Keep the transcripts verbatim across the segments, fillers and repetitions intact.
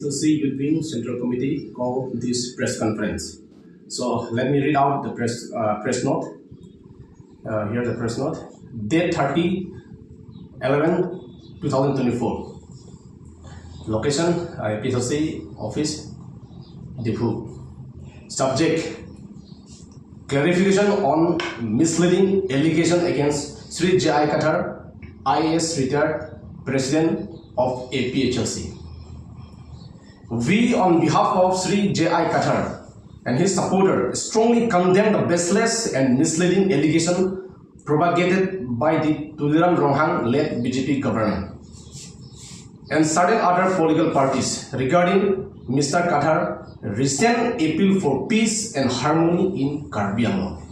P H L C Youth Wing Central Committee called this press conference. So let me read out the press, uh, press note. Uh, here the press note. Date thirty eleven two thousand twenty-four. Location, uh, P H L C office, Diphu. Subject, clarification on misleading allegation against Shri J I Kathar, I A S retired, President of A P H L C. We, on behalf of Shri J I Kathar and his supporter, strongly condemn the baseless and misleading allegation propagated by the Tuliram Ronghang led B J P government and certain other political parties regarding Mister Kathar recent appeal for peace and harmony in Karbi Anglong.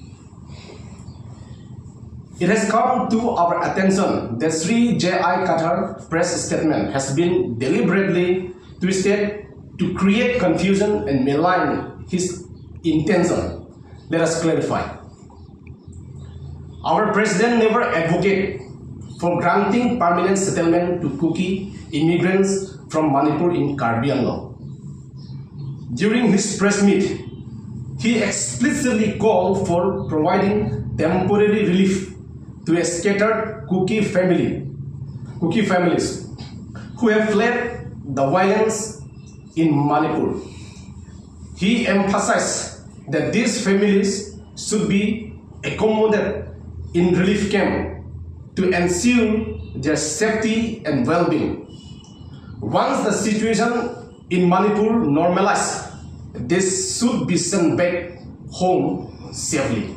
It has come to our attention that Shri J I Kathar press statement has been deliberately twisted to create confusion and malign his intention. Let us clarify. Our president never advocate for granting permanent settlement to Kuki immigrants from Manipur in Karbi Anglong. During his press meet, he explicitly called for providing temporary relief to a scattered Kuki family, Kuki families who have fled the violence in Manipur. He emphasized that these families should be accommodated in relief camp to ensure their safety and well-being. Once the situation in Manipur normalized, they should be sent back home safely.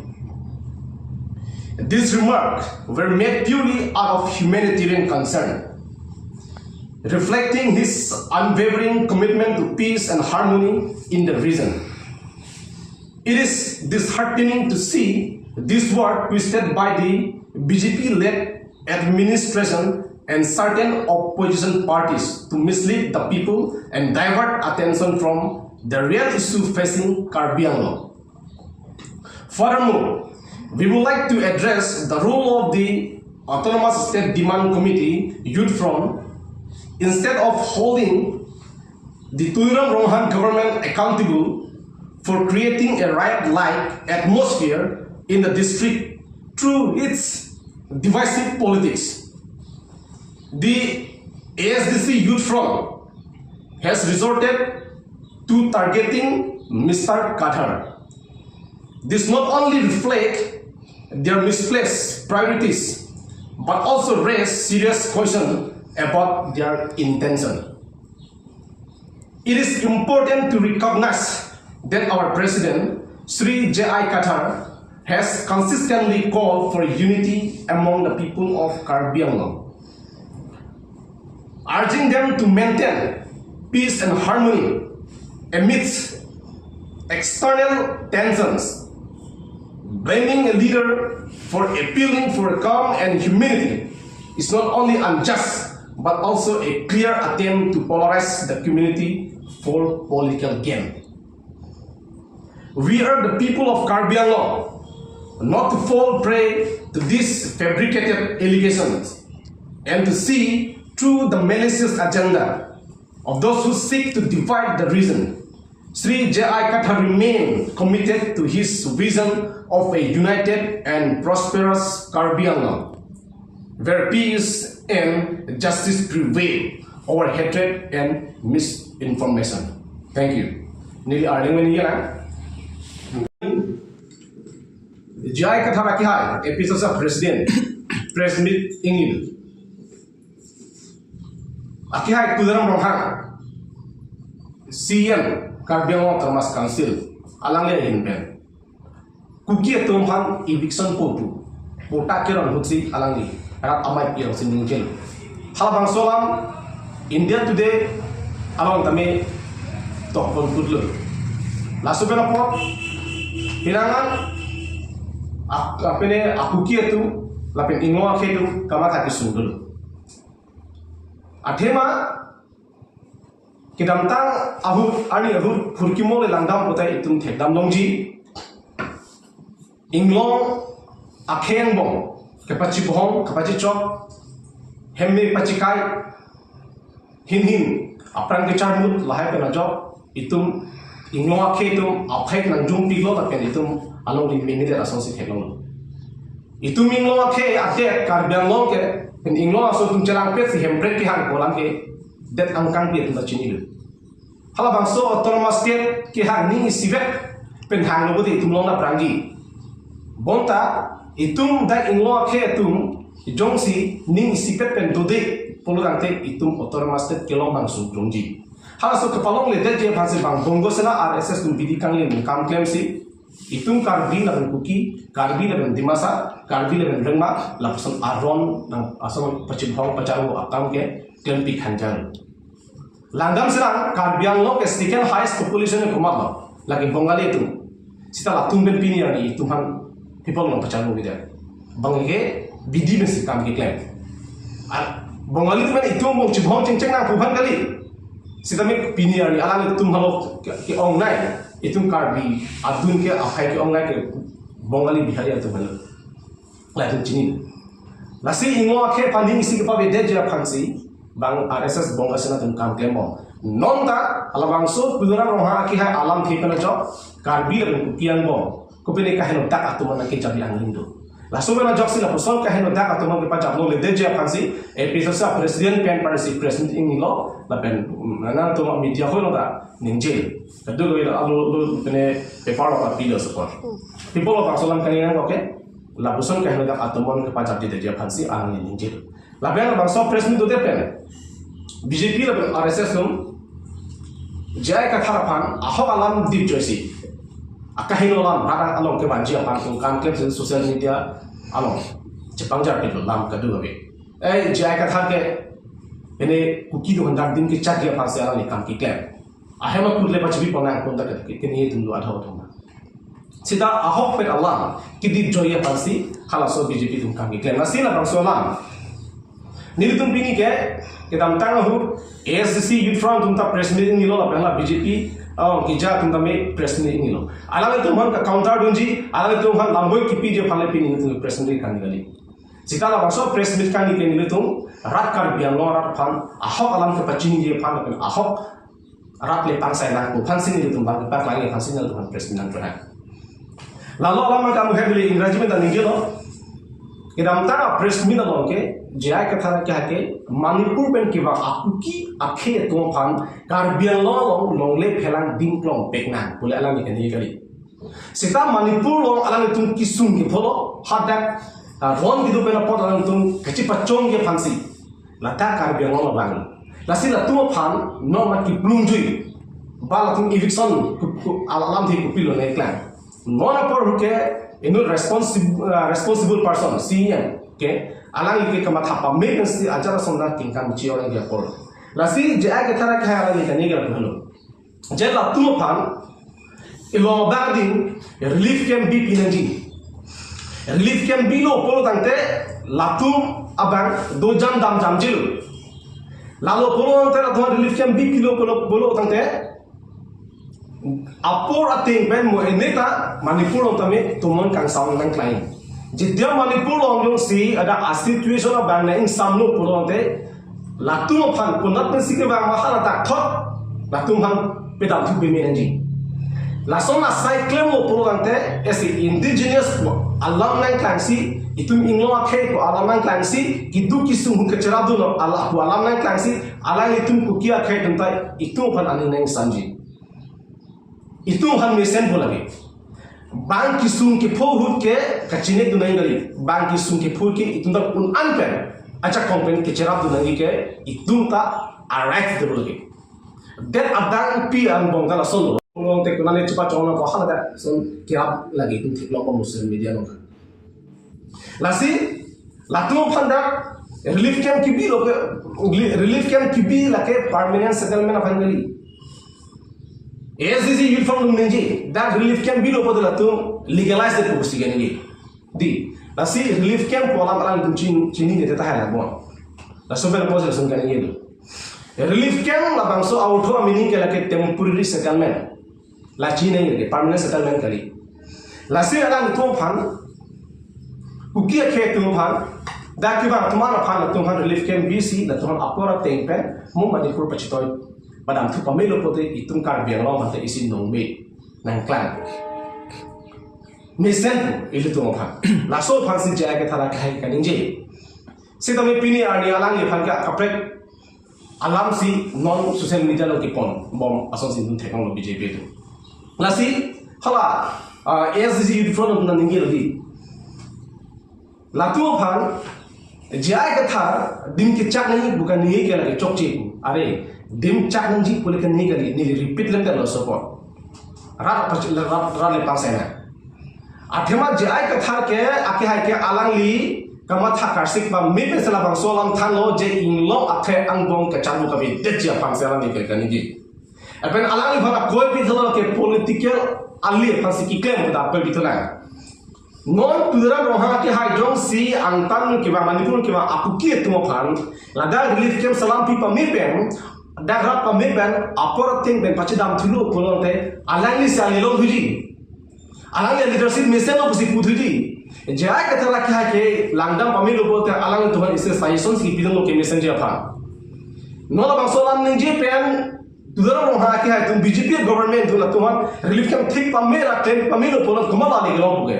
These remarks were made purely out of humanitarian concern, reflecting his unwavering commitment to peace and harmony in the region. It is disheartening to see this war twisted by the B J P-led administration and certain opposition parties to mislead the people and divert attention from the real issue facing Karbi Anglong. Furthermore, we would like to address the role of the Autonomous State Demand Committee Youth Front. Instead of holding the Tuliram Ronghang government accountable for creating a riot-like atmosphere in the district through its divisive politics, the A S D C Youth Front has resorted to targeting Mister Kathar. This not only reflect their misplaced priorities, but also raise serious question about their intention. It is important to recognize that our president, Shri J I Kathar, has consistently called for unity among the people of Karbi Anglong, urging them to maintain peace and harmony amidst external tensions. Blaming a leader for appealing for calm and humility is not only unjust, but also a clear attempt to polarize the community for political gain. We urge the people of Karbi Anglong not to fall prey to these fabricated allegations and to see through the malicious agenda of those who seek to divide the region. Shri J I Kathar remain committed to his vision of a united and prosperous Karbi Anglong, where peace and justice prevail over hatred and misinformation. Thank you. Neli arleng meni ya. J I Kathar akehai, A P H L C president, press meet ingil. Akehai Tuliram Ronghang, C E M Karbi Anglong Autonomous Council, alangli ahin pen Kuki atum aphan eviction po pu patta keron ahutsi alangli rat amei pi alongsi ningje. Halabangso alam India Today along tame tokpon putlo. Laso pen apot hinangan ak-, apene a-Kuki atum lapen Inglong akhei atum kamatha kesung dolo. Athema kedamtang ahut, arni ahut phurkimo le langdam pote itum thekdam longji. Inglong akhei angbong kepachibohong, kepachichok, hemme pachikai, hinhin Apran kecharmut lahai pen ajok itum inglong akhei atum aphai nangjung pilo lapen itum along di mini det asonsi theklonglo. Itum inglong akhei adet Karbi Anglong ke pen inglong aso atum chelangpet si Hemprek kehang pu alam ke det angkang pi atum ta chinilo. Halabangso autonomous state kehang ning isivet pen hanglo bodi itum long na prangji. Bonta itum dak inglong akhei atum jongsi ning isivet pen dode pulo tangte itum autonomous state kelong bang sungkrungji. Halaso kepalongledetji aphansi bang Bongo Sena R S S atum bidi kanglim kam klemsi itum Karbi lapen Kuki, Karbi lapen Dimasa, Karbi lapen Rengma, lapuson aron nang asong pachibhong pacharvo akam ke klempi khanjang. Langdam selang Karbi Anglong ke second highest population ke komatlo, lake Bongali atum. Seta latum pen pini arni itum aphan people nang pacharvo bida. Bang ke bidi pensi kam keklem. Ah, Bongali atum pen itum bong chibhong chengcheng nangpu aphan kali. Sitame pini arni alanglitum halo ke, ke-ongnei. Itum Karbi adun ke aphai ke-ongnei ke Bongali Bihari atum halo. Latum chini. Lasi inglong akhei aphan ning isi kepavedetji aphansi bang R S S Bongo Sena atum kam klembom. Nonta halabangso Tuliram Ronghang akehai alamthe pen ajok Karbi lapen Kuki angbong kopine kaheno dak atum aphan nangkechabi angling do. Laso pen ajoksi lapuson kaheno dak atum aphan kepachaplo ledetji aphansi A P H L C president pen parsi press meet ingnilo lapen, mm, nangtum media hoi lo ta ningje. Kadokave alo lo pine paper lo ta pilo support. People lo bangso alam kani nang oke. Lapuson kaheno dak atum aphan kepachapji detji aphansi angling ningje. Lapen bangso press meet dote pen B J P lapen R S S atum J I Kathar aphan ahok alam dipjoisi akaheno alam rat along kevanji aphan atum kam klemsi social media along chepangjar pilo alam kadokave. Eh, J I Kathar ke ini Kuki atum aphan dak dim kecharji aphansi alangli kam keklem. Ahem akut le pachibi pon nang atum ta ke, ke, kini atum do adho atum. Seta ahok pen alam kedipjoiji aphansi halaso B J P atum kam keklem. Lasi labangso alam nelitum pini ke kedamtang ahut A S D C Youth Front atum ta press meet ingnilo lapen la B J P, oh, keja atum tame press meet ingnilo. Alanglitum aphan ke counter dunji, alanglitum aphan lamboi kepiji aphan le pini nelitum press meet kani kali. Seta labangso press meet kani ke nelitum rat Karbi Anglong arat aphan ahok alam kepachiniji aphan lapen ahok rat le pangsai nangpo aphansi nelitum bang paklangji aphansi nelitum aphan press meet nangpehang. Lalo alam abang kamu hebili Ingraji pen ta ningjelo. Kedamtang apress meet along ke J I Kathar ke hake Manipur pen kevang a-Kuki akhei atum aphan Karbi Anglong along longle phelang dingklong pek nang pu le alangli kani kali. Seta Manipur along alanglitum kesung kepho lo hadak, ah, ron kedo pen apot alanglitum kachepachongji aphansi ladak Karbi Anglong abang. Lasi latum aphan non mat keplungjui. Ba latum eviction ku, ku, alamthe kopilo nangklang. Non apor ahut ke inut responsible, ah, responsible person, C E M ke alangli ke kamatha pame pensi ajat ason dak kengkam chi orang dia apor. Lasi J I Kathar ke alangli kani ke lapu halo. Je latum aphan ilong abang ding relief camp bipi nangji. Relief camp bilo pulo tangte latum abang dojam damjamjilo. Lalo pulo tangte latum relief camp bipilo pulo, pulo tangte apor ateng pen mo eneta Manipur along tame tomon kangsam nangklang. Jedia Manipur along jongsi ada a-situation abang nang ingsamlo pulo tangte latum aphan konat pensi kevang ma hala dak thot latum aphan pedam thu peme nangji. Lason asai klemlo pulo tangte esi indigenous pu alam nangklangsi itum inglong akhei pu alam nangklangsi keduk kesung hu kecherap dunlo ala pu alam nangklangsi alanglitum Kuki akhei atum ta itum aphan aning nangsamji. Itum aphan mesenpo lake. Bang kesung kepho ahut ke kachinek dun nangji kali. Bang kesung kepho ke itum ta un-an pen ajakong pen kecherap dun nangji ke itum ta a-right do lake. Det adang pi angbong ta lasonlo. Angbong te konane chepachong nangpo hala dak son kerap lake itum theklong ko social media along. Lasi latum aphan dak relief camp kebilo ke, relief camp kebi lake permanent settlement aphan kali. A S D C Youth Front atum ningje dak relief camp bilo pu latum legalize det pusi kani. Dei, lasi relief camp pu alam alanglitum chin, chinine det tahai labon. Laso pen pos lason kani do. Relief camp labangso a-ortho a-meaning ke lake temporary settlement. La chinine ke permanent settlement kali. Lasi alanglitum aphan, Kuki akhei atum aphan, dak kevang atum aphan latum aphan relief camp bisi latum aphan apor ateng pen mo Manipur pachitoi. padamthu pamelo pote itum Karbi Anglong aphan te isi nongme nangklang mesen ilitum aphan. Laso aphansi J I Kathar akehai kaningje. Sitame pini arni alangliphan ke akaprek alamsi non social media along kepon bom asonsi itum theklonglo B J P atum. Lasi hala uh, A S D C Youth Front atum nangningjelo di. Latum aphan J I Kathar adim kechak nangji bukan ningje ke lake chokche pu. Are, adim chak nangji pu lake ningje kali, neli repeat lem dalo sopot. Rat apa rat rat le pangsaina. Athema J I Kathar ke akehai ke alangli kamatha karsik pame pensi labangso alam thanlo je inglong akhei angbong kacharmu kavedetji aphansi alangli ke kaningje. Lapen alangliphan akoi pithalo ke political ali aphansi keklem pu ta apel pithalo. Non Tuliram Ronghang akehai jongsi angtan kevang Manipur kevang akuki atum aphan ladak relief camp salam pi pame pen, dak rat pame pen, apor ateng pen pachedamthulo pulote alanglisi ali longthuji. Alangli leadership mesenlo pusi puthuji. J I Kathar akehai ke langdam pamelo pulote alangtum aphan isi suggestion si pidunlo ke mesenji aphan. Non labangso alam ningje pen Tuliram Ronghang akehai atum B J P government atum latum aphan relief camp thik pame ra claim pamelo pulo komat ali kelong pu ke.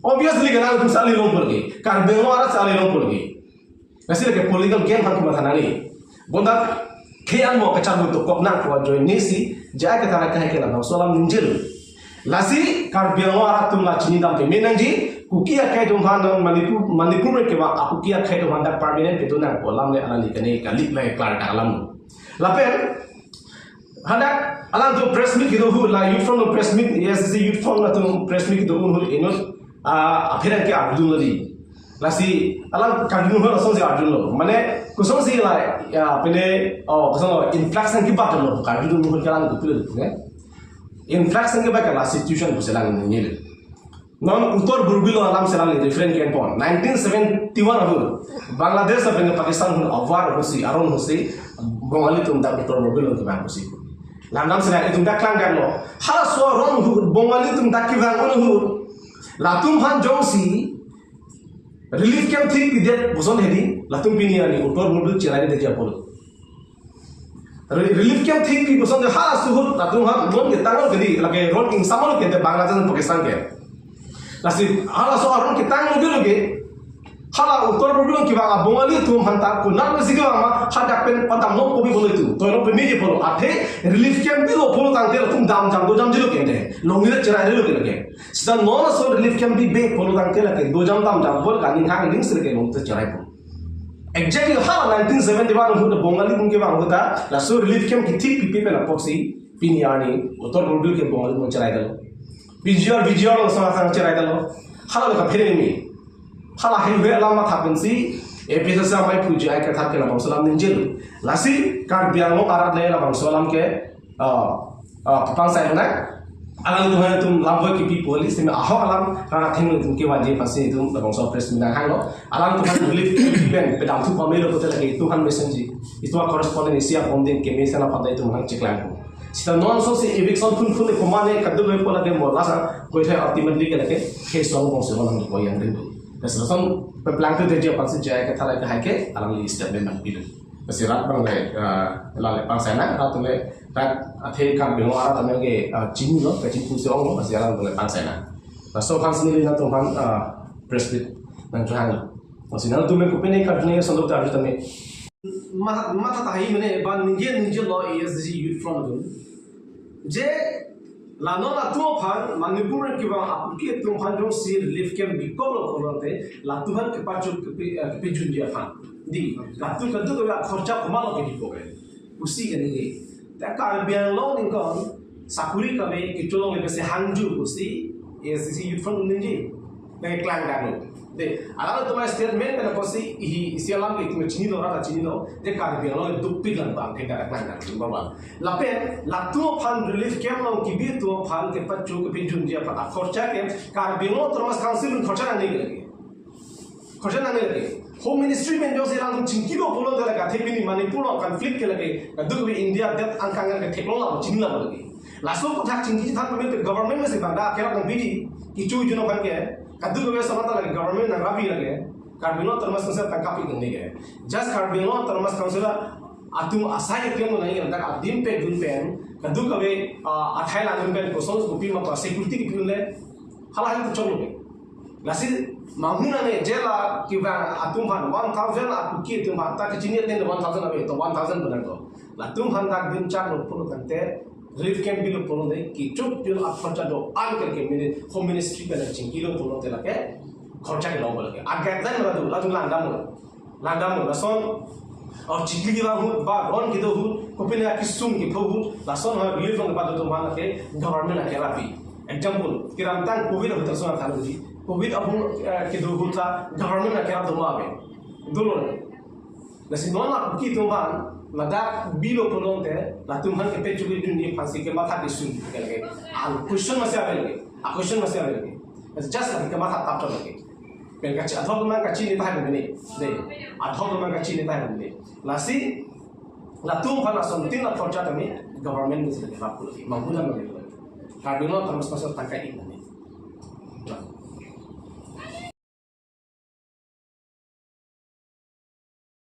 Obviously ke nangtum si ali long pu lake. Karbi Anglong arat si ali long pu lake. Lasi lake political game aphan komatha nangji. Bonta khei angbong kacharmu dokok nang pu ajoine si J I Kathar akehai ke labangso alam ningjelo. Lasi Karbi Anglong arat atum la chinidam pame nangji, Kuki akhei atum aphan non Manipur, Manipur kevang akuki akhei atum aphan dak permanent kedo nang pu alam le alangli kane kali, la keklar alam. Lapen hadak alangtum press meet kedo ahut, la Youth Front atum press meet, A S D C Youth Front atum press meet kedo ahut inut ah, apherang ke arjullo di. Lasi alang kardinal hon asonsi arjullo. Mane kosonsi la, ya, pene, oh, kosonlo, influx nangkebatlo, kardinal hon ke alang dupilo, ne? Influx nangkebat ke la situation pusi alang ningje. Non Uttar Borbil alamsi alang reference kepon. Nineteen seventy-one ahut Bangladesh lapen Pakistan ahut awar ahutsi, aron ahutsi, Bongali atum dak Uttar Borbil kevang ahutsi. Langdamsi la itum dak klangdamlo. Halaso aron ahut Bongali atum dak kevang ahut, latum aphan jongsi relief camp thik pidet puson hedi, latum pini arni Uttar Borbil cherai detji apot. Re-, relief camp thik pi puson de halaso ahut latum aphan ron ketanglo kedi, lake ron ingsamlo kedi Bangladesh dan Pakistan ke. Lasi halaso aron ketanglo kedi lake, hala Uttar Borbil kevang a Bongali atum aphan ta konat mesi kevang ma, hadak pen padamlo pu bi pulo itum. Toilo pu meji pulo. Athe relief camp pilo pulo tangte latum damjam dojamjilo kedi. Longri cherailo kedi lake. Sita non laso relief camp pipe pulo tangte lake dojam damjam bol kaning hang ning sir ke longri cherai pu. Exactly hala nineteen seventy-one ahut Bongali atum kevang ahut ta laso relief camp kethik pipe pen apotsi pini arni Uttar Borbil ke Bongali atum cherai detlo. P G R, V G R along sang sang cherai detlo. Hala le kaphere ni. Hala highway alam matha pensi A P H L C amei pu J I Kathar ke labangso alam ningjelo. Lasi Karbi Anglong arat le labangso alam ke, ah, ah, pangsai nang. Alangtum aphan itum lamvoi kipi pu kali, sitame ahok alam rana thenglo itum kevanji aphansi itum labangso press meet nanghanglo. Alangtum aphan relief pen padamthu pamelo pulote lake itum aphan mesenji. Itum a-correspondent isi apon din kemesen aphan ta itum aphan cheklangpo. Sita non asonsi eviction phunphun le komane kadokave pu lake mo lasa koithai ultimately ke lake khei song bongsi ronang ko yang rindu. Tes lason peplangthu detji aphansi J I Kathar akehai ke alangli statement nangpilo. Lasi rat abang le, ah, la le pangsaina, rat atum le, rat athe Karbi Anglong arat atum ke, ah, chinilo, kachiniphu si onglo, lasi alangtum le pangsaina. Laso aphansi neli nangtum aphan, ah, press meet nangchohanglo. Lasi nangtum le kopine kardinal sondok ta arju tame. Ma, matha tahai mane, ba ningje ningjelo A S D C Youth Front atum. Je la non latum aphan, Manipur kevang akuki atum aphan jongsi relief camp bikoklo pulote, latum aphan kepacho kepe, eh, kepejunji aphan. Di, latum kadokave akhorcha komatlo kebipo ke. Pusi kaningje. Ta Karbi Anglong ningkan sakuri kave kecholongle pusi hangju pusi A S D C Youth Front ningje. Nangklang dang. De, alangtum a-statement pen apotsi ihi isi alam ke itum chinilo, rata chinilo. De Karbi Anglong dukpik lang bang ke dak klangdang bang. Lapen latum aphan relief camp along kebi atum aphan kepacho kepejunji aphan akhorcha ke Karbi Anglong Autonomous Council akhorcha nangne lagi. Khorcha nangne lagi. Home Ministry pen jongsi alangtum chingkilo pulote lake athe pini Manipur along conflict ke lake kadokave India det angkang ke theklong la chinilo lagi. Laso aputhak chingki than pamil ke government mesi bang dak kelak nangpiji, kecho juno kan ke, kadokave asomar ta lake government nangrabi lake, Karbi Anglong Autonomous Council tangkap ik nangji ke. Just Karbi Anglong Autonomous Council a Atum asai ke tiang nang yang tak adim pe dun pen kaduk kave, ah, athai la dun pen koson kopi ma pa security ke pun le hala hal tu chong le. Lasi manghun ane jela kiba atum aphan one thousand aku ki atum aphan tak kechini ten one thousand ave to one thousand benar to. Latum aphan tak dim chak lo pulo tangte relief camp bilo pulo de ki chuk pil at khorcha do an ke ke mini home ministry pen chingki lo pulo te lake khorcha ke lo lake. Agak dan la du la du langdam lo. Langdam lo lason. Aw chikli kevang ahut ba ron kedo ahut kopine kisung kepho ahut lason ha relief along ba do man ke government ake rapi. Example, kiram tang covid ahut lason than di. Covid ahut, eh, kedo ahut ta government ake rap do ma ave. Dolo. Lasi non la Kuki atum aphan ladak bilo pulo te latum aphan ke pechuli dun ni phansi kematha di sun ke lage. Al question masih ave lagi. A question masih ave lagi. Just lagi kematha tap lagi. Pen kachi adhok man kachini tahai bini. De. Adhok man kachini tahai bini. Lasi latum aphan asontin la khorcha kami government ni sila kami pulo. Manghun lagi. Karbi Anglong Autonomous Council tangkai in ni.